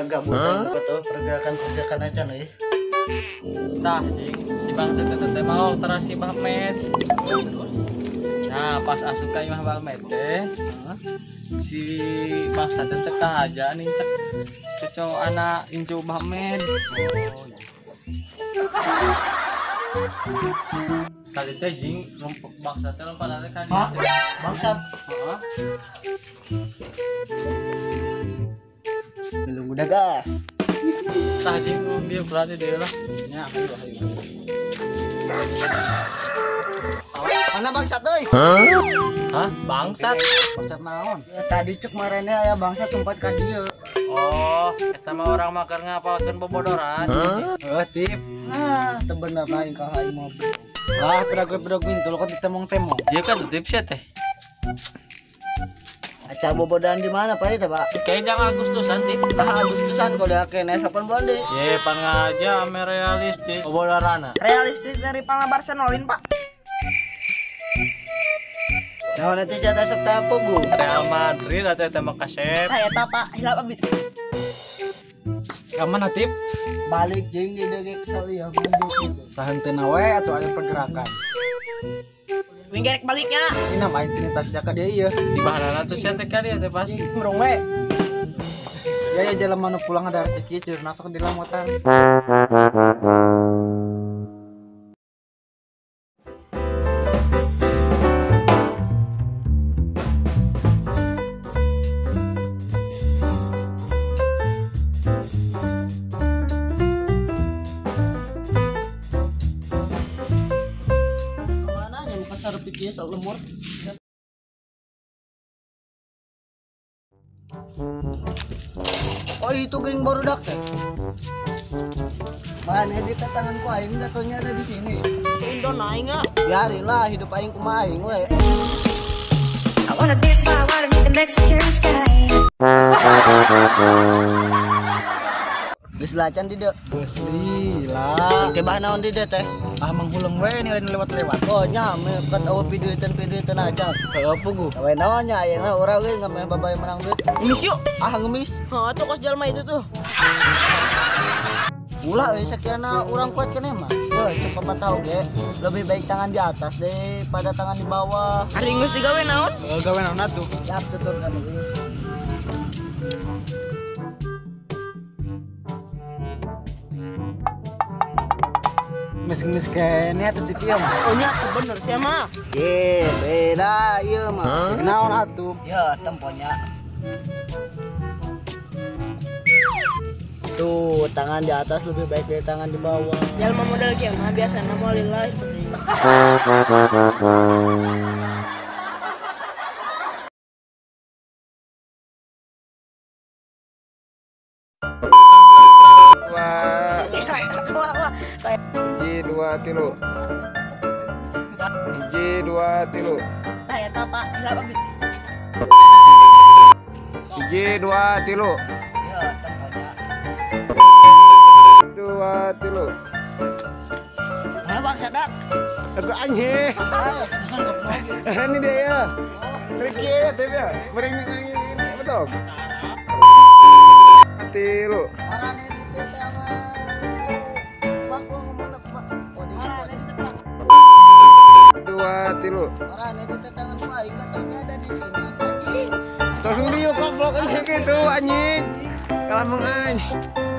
Gabut tuh pergerakan-pergerakan aja nih. Tah si bangsat eta teh maol terasi Bahmed. Terus nah pas asup ka imah Bahmed teh si bangsat teh kahaja nincak cocok anak incu Bahmed. Tadi teh jing rumput bangsat teh lompat teh ka dieu. Bangsat. Heeh. Belum udah gak? Tah jing dia berarti dia lah. Nya ayo ayo. Mana bangsat euy? Hah? Bangsat? Bangsat naon? Ya, tadi cek marene aya bangsat tempat ka dieu. Oh, eta mah urang mah keur ngapalkeun bobodoran. Heuh, tip. Nah, teu bener aing ka aing mah. Lah, pedagog-pedagog mintul kok ditemong-temong. Ieu kan tip sia teh. Acara bobodoran di mana Pak itu Pak? Kayaknya jangan Agustusan tip. Ah, Agustusan kalau dia kene 8 bulan deh. Ye, pangaja ame realistis bobodoran. Realistis dari pala Barcelona Pak. Nah, nanti saya tasuk tapu gu. Real Madrid atau teh mah kasep. Nah, eta Pak, hilap abdi. Ka mana tip? Balik jeung di deui kesel ya. Sahenteuna we atuh aya pergerakan. Winggerek baliknya. Ini nama identitasnya ka dia ieu. Di bahanana tuh sia teh ka dia teh pas. Murung we. Ya ya jelema nu pulang ada rezeki cur nasok di lamotan. Lemur. Oh itu geng baru dak teh. Mana di tanganku aing jatuhnya ada di sini. Indon aing ah. Biarin lah hidup aing kumaha aing we. I wanna dance by water beneath the Mexican sky. Geus lacan di dieu. Geus lila. Ke bah naon di dieu teh? Ah menghuleng we nih lewat-lewat. Oh nya mekat eueuh piduiteun-piduiteun aja. Heueuh puguh. We naon nya ayeuna urang ge ngameh babari menang duit. Ngemis yuk. Ah ngemis. Heuh tuh kos jelema itu tuh. Ulah euy sakirana urang kuat keneh mah. Heuh cek pepatah oge lebih baik tangan di atas daripada tangan di bawah. Ari geus digawe naon? Heuh gawe naon atuh? Yap tutur kan euy. Ngemis-ngemis kene atuh tip ieu mah. Oh nya bener sia mah. Ye, beda ieu mah. Naon atuh? Ya, temponya. Tuh, tangan di atas lebih baik dari tangan di bawah. Jalma model kieu mah biasana moal lillah sih. Hiji dua tilu. Hiji dua tilu. Tah eta Pak, hilap abdi. Hiji dua tilu. Ya, temponya. 2 3. Mana bangsa dak? Atuh anjing. Ini dia ya. Tricky ya, ya. Mering betul. tilu. Marane di tangan ku aing katanya ada di sini. Anjing. Langsung diuk goblok anjing gitu anjing. Kalah meng anjing.